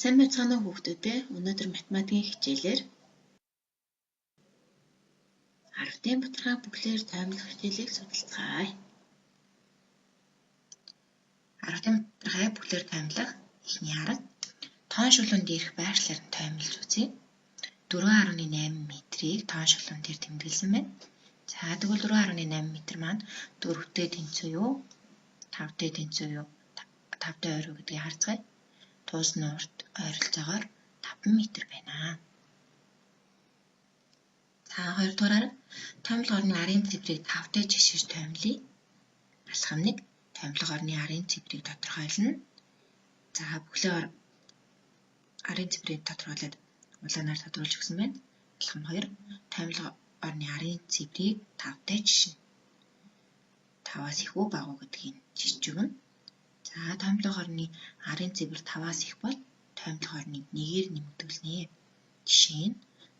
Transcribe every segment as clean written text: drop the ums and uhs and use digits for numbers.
Сайн байцгаана уу хүүхдүүдээ. Өнөөдөр математикийн хичээлээр аравтын бутархай бүхлээр тоймлох хичээлийг судалцгаая. Аравтын бутархай бүхлээр тоймлох эхний арга тоон шулуун дээрх байршлаар нь тоймлж үзье. 4.8 метрийг тоон шулуун дээр тэмдэглэсэн байна. За тэгвэл 4.8 метр маань 4-тэй тэнцүү юу? 5-тэй тэнцүү юу? 5-тай ойр уу гэдгийг харцгаая. Туулсан урт ойролцоогоор 5 метр байна. За хоёрдугаар арга тоймлого орны арын цифрыг 5-тай жишиж тоймлоё. Алхам 1 тоймлого орны арын цифрыг тодорхойлно. За бүхлээ арын цифрийг тодорхойлоод улаанаар тодруулж өгсөн байна. Алхам 2 тоймлого орны арын цифрыг 5-тай жишнэ. 5-аас их үү бага уу гэдгийг жишж өгнө. За тоймлого орны арын цифр 5-аас их бол тоймлого орныг 1-ээр нэмэгдүүлнэ. Жишээ нь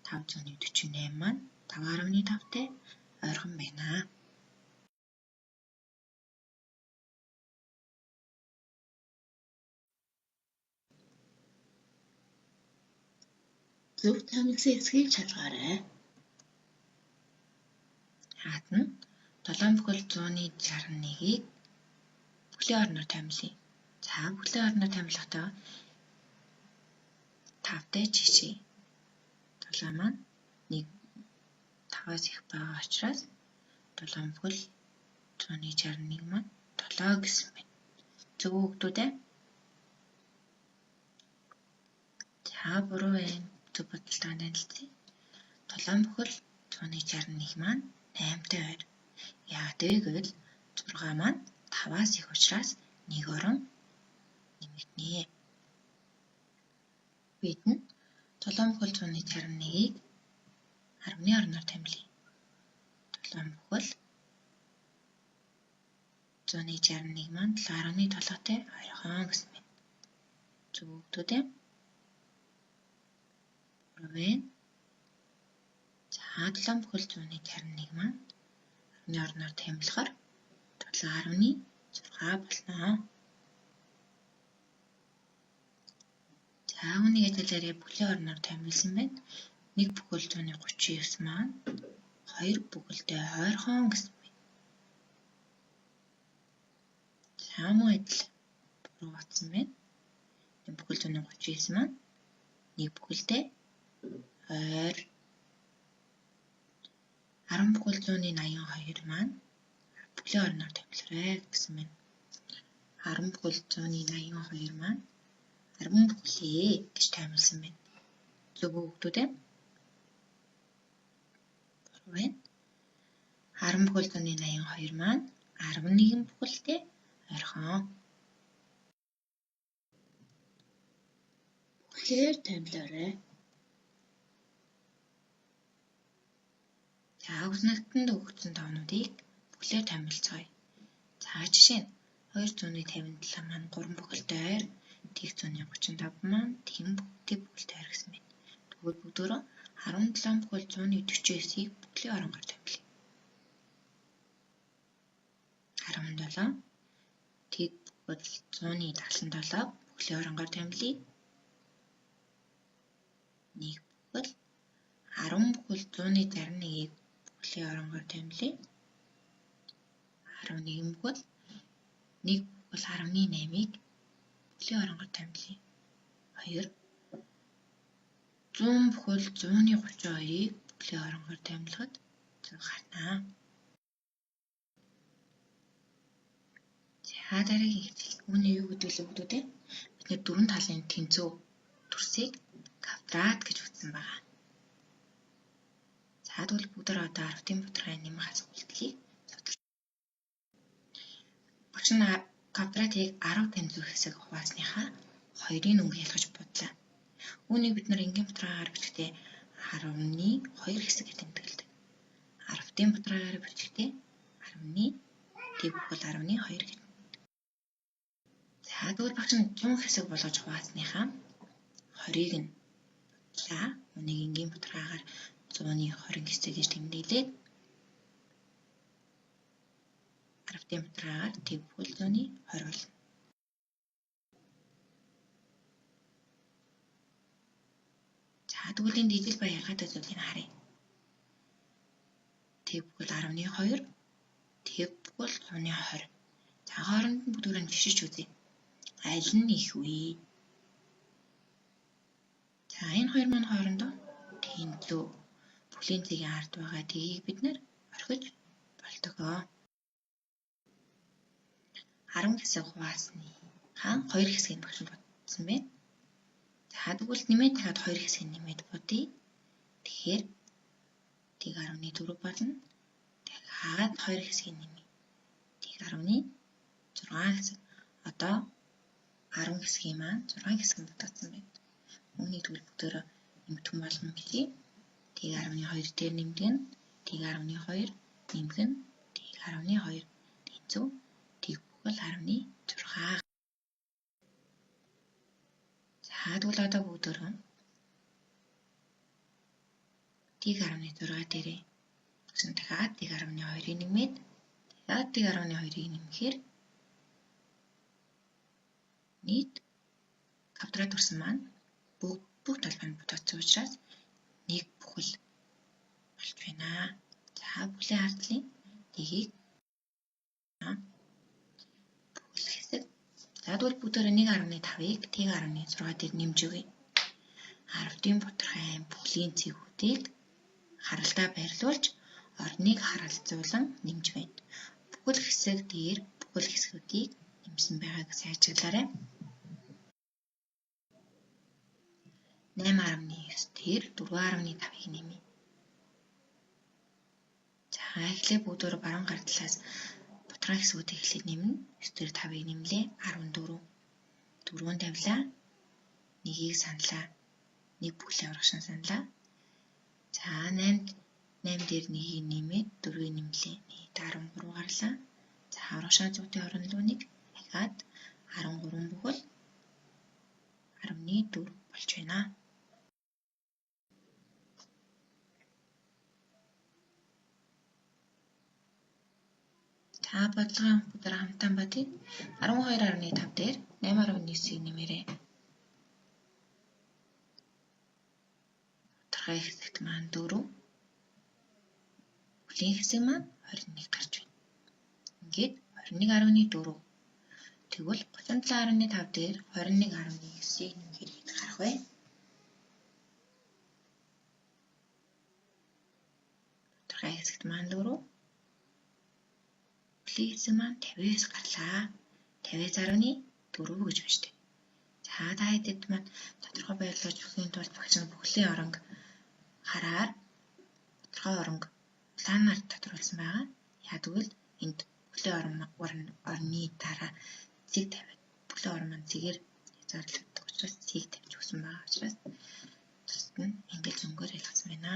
548 маань 5.5-тай ойрхон байна. Зөв тоймлосон эсэхийг шалгаарай. Хаат нь 7,161-ийг бүхлийн орноор тоймлоё. За бүхлийн орноор тоймлохдоо 5-тай жишээ. 7 маань 1 5-аас их байгаа учраас 7,161 маань 7 гэсэн байна. Зөв үү хүүхдүүд ээ? За буруу байна. Зөв бодолтойгоо танилцъя. 7,161 маань 8-тай ойр. Яагаад вэ гэвэл 6 маань 5-аас их учраас 1 орон нэмэгдэнэ. Бид нь 7,161-ийг 10-ны орноор тоймлоё. 7,161 маань 7.7-тай ойрхон гэсэн байна. Зөв үү хүүхдүүд ээ? Буруу байна. За 7,161 маань 10-ны орноор тоймлохоор 7.6 болно. За үүнийг адилаараа бүхлийн орноор тоймлсон байна. 1,139 маань 2 бүхэлдээ ойрхон гэсэн байна. За мөн адил буруу батсан байна. 1,139 маань 1 бүхэлдээ ойр. 10,182 маань бүхлийн орноор тоймлоорой гэсэн байна. 10,182 маань 10 бүхлээ гэж тоймлсон байна. Зөв үү хүүхдүүд ээ? Буруу байна. 10,182 маань 11 бүхэлдээ ойрхон. Бүхлээр тоймлоорой. За хүснэгтэнд өгөгдсөн тоонуудыг бүхлээр тоймлцгоё. За жишээ нь 257 маань 3 бүхэлдээ ойр, 135 маань тэг бүхэлдээ ойр гэсэн байна. Тэгвэл бүгдөөрөө 17,149-ийг бүхлийн оронгоор тоймлоё. 17 тэг бүхэл 177 бүхлийн оронгоор тоймлоё. 1 бүхэл 10,161-ийг бүхлийн оронгоор тоймлоё. 11 бүхэл 1 бүхэл 10.8-ийг бүхлийн оронгоор тоймлоё. 2 100 бүхэл 132-ыг бүхлийн оронгоор тоймлоход зөв гарна. За дараагийн хичээл. Үүний юу гэдэг вэ хүүхдүүд ээ? Бид нэр дөрвөн талын тэнцүү дүрсийг квадрат гэж үзсэн байгаа. За тэгвэл бүгдээр одоо аравтын бутархай нэмэх хасах үйлдэлийг судлаа. Багш нь квадратыг 10 тэнцүү хэсэг хуваасныхаа 2-ын өнгө ялгаж будлаа. Үүнийг бид нар энгийн бутархайгаар бичихдээ 10-ны 2 хэсэг гэж тэмдэглэдэг. Аравтын бутархайгаар бичихдээ 10-ны тэг бүхэл 10-ны 2 гэж. За тэгвэл багш нь 100 хэсэг болгож хуваасныхаа 20-ыг нь будлаа. Үүнийг энгийн бутархайгаар 100-ны 20 хэсэг гэж тэмдэглээд аравтын бутархайгаар тэг бүхэл 100-ны 20 болно. тэгвэл энэ ижил ба ялгаатай зүйлийг харъя. Тэг бүхэл 10.2, тэг бүхэл 120. За хооронд нь бүгдээр нь жишиж үзье. Аль нь их вэ? За энэ хоёр маань хоорондоо тэнцүү. Бүхлийн цэгийн ард байгаа тгийг бид нэр орхиж болтгоо. 10 хэсэг хуваасны хаан 2 хэсгийг багш нь бодсон байна. За тэгвэл нэмээд дахиад 2 хэсгийг нэмээд бодъё. Тэгэхээр 1.4 болно. Дахиад 2 хэсгийг нэмье. 1.6 хэсэг. Одоо 10 хэсгийн маань 6 хэсэг нь бодогдсон байна. Үүнийг тэгвэл бүгдээрээ нэмэгдэн болгон бичье. 1.2 дээр нэмдэг нь 1.2 нэмэх нь 1.2 тэнцүү 1.6. За тэгвэл одоо бүгдээрээ 1.6 дээрээ гэсэн дахиад 1.2-ыг нэмээд дахиад 1.2-ыг нэмэхээр нийт квадрат өрсөн маань бүх талбай нь бодогдсон учраас нэг бүхэл болж байна. За бүхлийн ардлын нэгийг бүхэл хэсэг. За тэгвэл бүгдээрээ 1.5-ыг 1.6 дээр нэмж өгье. 10-ын бутархай бүхлийн цэгүүдийг харалдаа байрлуулж орныг харалзуулан нэмж байна. Бүхэл хэсэг дээр бүхэл хэсгүүдийг нэмсэн байгааг сайжруулаарай. 8.9 дээр 4.5-ыг нэмье. За эхлээ бүгдөө баруун гар талаас бутархай хэсгүүдийг эхлээд нэмнэ. 9 дээр 5-ыг нэмлээ. 14. 4 тавилаа. 1-ийг саналаа. 1 бүхлийн урагшин саналаа. За 8 дээр 1-ийг нэмээд 4-ийг нэмлээ. Нийт 13 гарлаа. За урагшаа зүүнтэй орон руу 1 дахиад 13 бүхэл 10.4 болж байна. За бодлогын бүгдээр хамтан бодъё. 12.5 дээр 8.9-ийг нэмээрэй. Бутархай хэсэгт маань 4. Бүхлийн хэсэг маань 21 гарч байна. Ингээд 21.4. Тэгвэл 37.5 дээр 21.9-ийг нэмэхээр хэд гарах вэ? Бутархай хэсэгт маань 4. Бүхлийн хэсэг маань 59 гарлаа. 59.4 гэж байна. За та хэдэд маань тодорхой байрлуулж өгөхийн тулд багш нь бүхлийн оронг хараар тодорхой оронг улаанаар тодруулсан байгаа. Яг тэгвэл энд бүхлийн орны дараа цэг тавиад бүхлийн орон маань цэгээр хязгаарлагддаг учраас цэг тавьж өгсөн байгаа учраас тусад нь англи зөнгөөр ялгасан байна.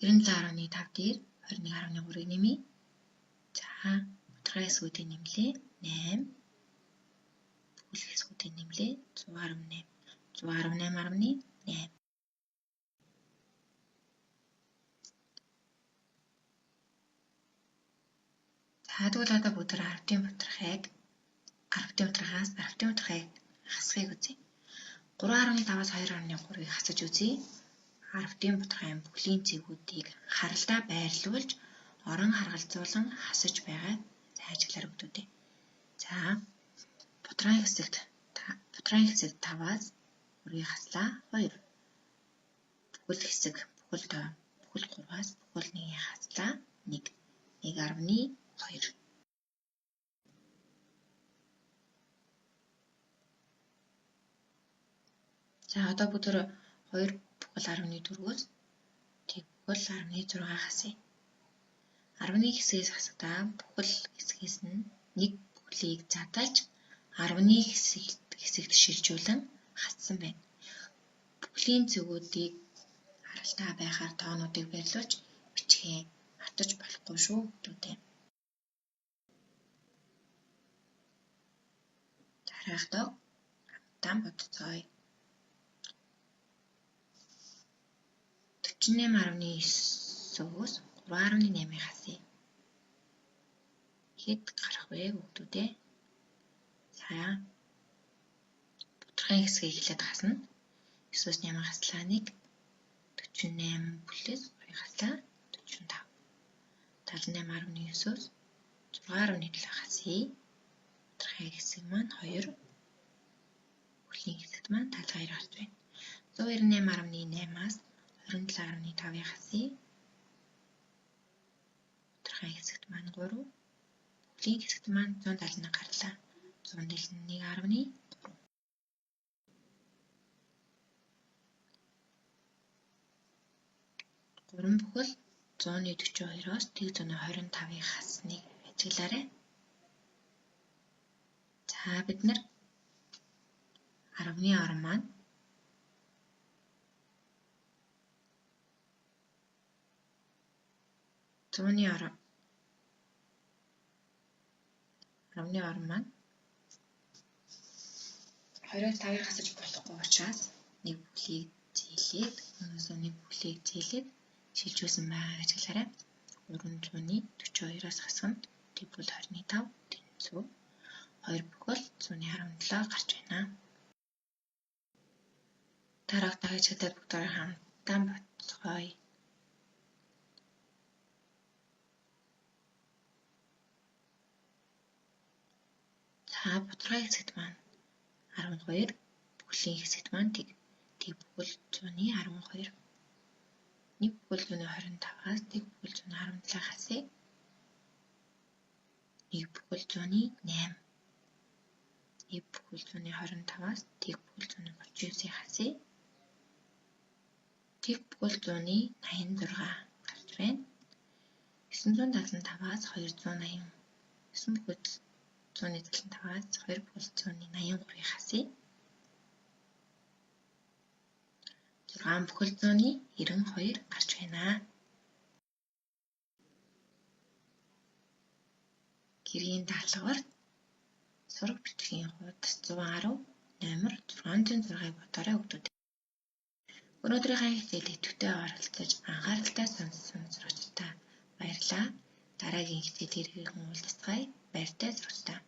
97.5 дээр 21.3-ыг нэмье. За бутархай хэсгүүдийг нэмлээ. 8. Бүхэл хэсгүүдийг нэмлээ. 118. 118.8. За тэгвэл одоо бүгд 10-ын бутархайг 10-ын бутархаас 10-ын бутархайг хасахыг үзье. 3.5-аас 2.3-ыг хасаж үзье. 10-ын бутархайн бүхлийн цэгүүдийг харалдаа байрлуулж орон харгалзуулан хасаж байгаа ажиглаар өгдүүдээ. За бутархай хэсэгт 5-аас 3-ыг хаслаа 2. Бүхэл хэсэг бүхэл тоо бүхэл 3-аас бүхэл 1-ийг хаслаа 1. 1.2. За одоо бүгд 2 бүхэл 10.4-өөс 1 бүхэл 10.6 хасъя. 10-ны хэсгээс хасагдаа бүхэл хэсгээс нь 1 бүхлийг задлж 10-ны хэсэгт шилжүүлэн хассан байна. Бүхлийн цэгүүдийг харалтаа байхаар тоонуудыг байрлуулж бичгээ мартаж болохгүй шүү хүмүүдээ. Дараах тоог хамтдаа бодцооё. 48.9-өөс 3.8-ыг хасъя. Хэд гарах вэ хүмүүдээ? За Бутархайн хэсгийг эхлээд хасна. 9-өөс 8 хаслаа 1, 48 бүлээс 3 хаслаа 45. 78.9-өөс 6.7 хасъя. Бутархайн хэсэг маань 2, бүхлийн хэсэгт маань 72 гарч байна. 198.8-аас 27.5-ыг хасъя. Бутархайн хэсэгт маань 3, бүхлийн хэсэгт маань 171 гарлаа. 171.3. Гурван бүхэл 142-оос 125-ыг хасныг ажиглаарай. За бид нар 10-ны орон маань 100-ны орон 10-ны орон маань 25-ыг хасаж болохгүй учраас нэг бүхлийг зээлээд өнөөсөө нэг бүхлийг зээлээд шилжүүлсэн байгааг ажиглаарай. 342-оос хасах нь тэг бүл 25 тэнцүү 2 бүхэл 117 гарч байна. Дараах тагчдад бүгдээрээ хамтдаа бодцгоё. За бутархай хэсэгт маань 12, бүхлийн хэсэгт маань тэг. Тэг бүхэл 112. 1 бүхэл 125-аас тэг бүхэл 117 хасъя. 1 бүхэл 108. 1 бүхэл 125-аас тэг бүхэл 139-ийг хасъя. Тэг бүхэл 186 гарч байна. 975-аас 280. 9 бүхэл 175-аас 2 бүхэл 183-ыг хасъя. 6 бүхэл 192 гарч байна. Гэрийн даалгавар сураг бичгийн хуудас 110 номер 606-ыг бодоорой өгдүүд. Өнөөдрийнхээ хичээл идэвхтэй оролцож анхааралтай сонссон сурагчдаа баярлалаа. Дараагийн хичээлээр иргэн уулзацгаая. Баяртай сурагчдаа.